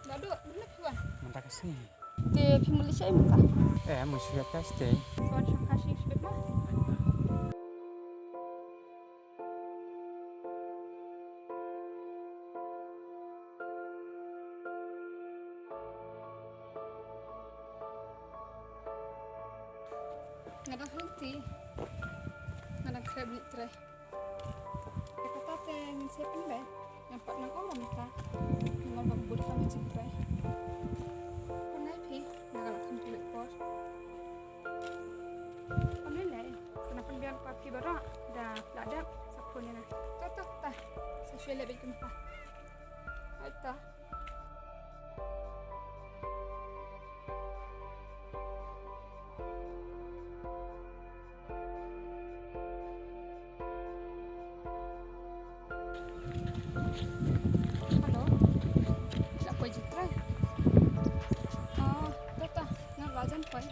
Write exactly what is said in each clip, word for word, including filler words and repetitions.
Badu, mynta phi wan? Mynta ka sngi. Te phi mut leit shaei mynta? Eh, mut shu ïaid kai shatei. Sa wan shong kha shatei shibit mo. Nga dang hangtei. Nga dang khreh bniah trei. Te kata te ngin sa pynbeit. Ngam pat nang ong ïa kata. Namar ba ka bud ka ma jingtrei. Pynbeit phi, nga la kham pynbeit por. Pynbeit lei, sa nang pynbiang pa phi baroh, da phi la dep, sa phone ïa nga. To, to, to. Sa shu leh beit kumta. Hai ta. Hello. La poi jingtrei. Oh, to to, nga la jan poi.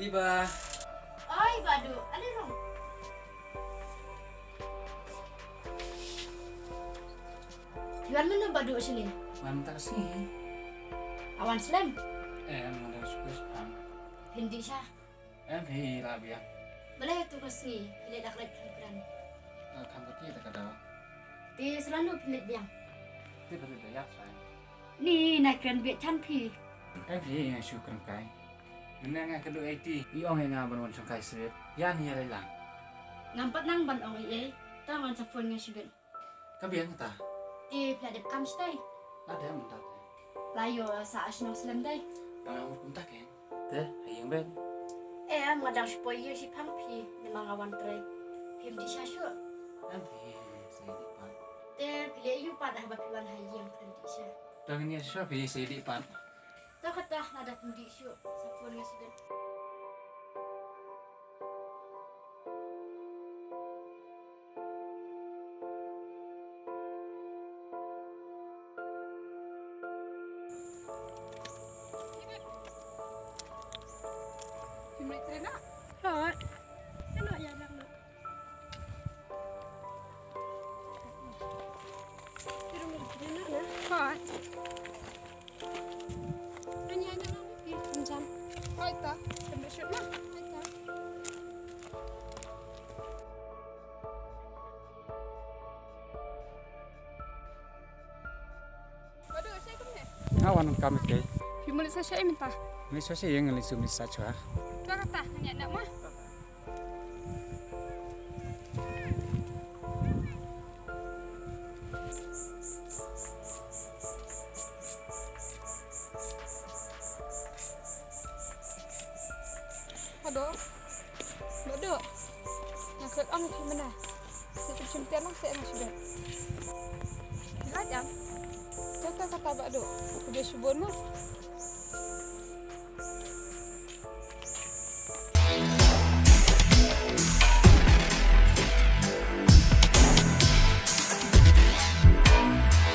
Iba. Oi, Badu, ale rong. Phi wan mynno Badu shane? Wan mynta ka sngi. A wan slem? Em, nga dang shu pyrshang. Phin dih sha? Em, phi lah biang. Balei hato ka sngi phi leit da ka leit kren kren? Nga kham kti da ka daw. Te shu lano phi leit biang? Te phi leit da ïa trai. Ni na kren biang chan phi. Em, phi nga shu kren kai. Mynne nga kynduh eighty. I ong ïa nga ban wan shong kai sbit. Ïa ni ïa leit lang. Ngam pat nang ban ong ei ei. Tang wan sa phone nga sbit. Ka biang kata. Te phi la dep kam shatei? La dep mynta te. La ïoh sa shnong slem dei. Ba nga mut kumta kein. Te ha ïing beit. Em, nga dang shu poi ïing shiphang phi namar nga wan trei. Phim dih sha shuh? Em, phi sa ïa dih pat. Te phi leh aïu pat haba phi wan ha ïing phin dih sha? Dang ïa sha phi sa ïa dih pat. To kata lada phim dih shuh sa phone nga sbit. Hooid. Hooid. Anya, anya, anya, pi, jam. Hooid, ta. Kena shoot, ma. Hooid, ta. Badu, sa kum ne? Nga wan kam te. Phi mut leit sa shaei mynta? Mut leit sa shaei, nga leit sum leit sa chwa. Ka kata, nga ïa na ma. Hello. Badu. Nga klet ong phi mynne. Sa pynshim tiar lang sa nga shu dep. Phi la jam? Kata kata Badu. Phi dei shu bun ma.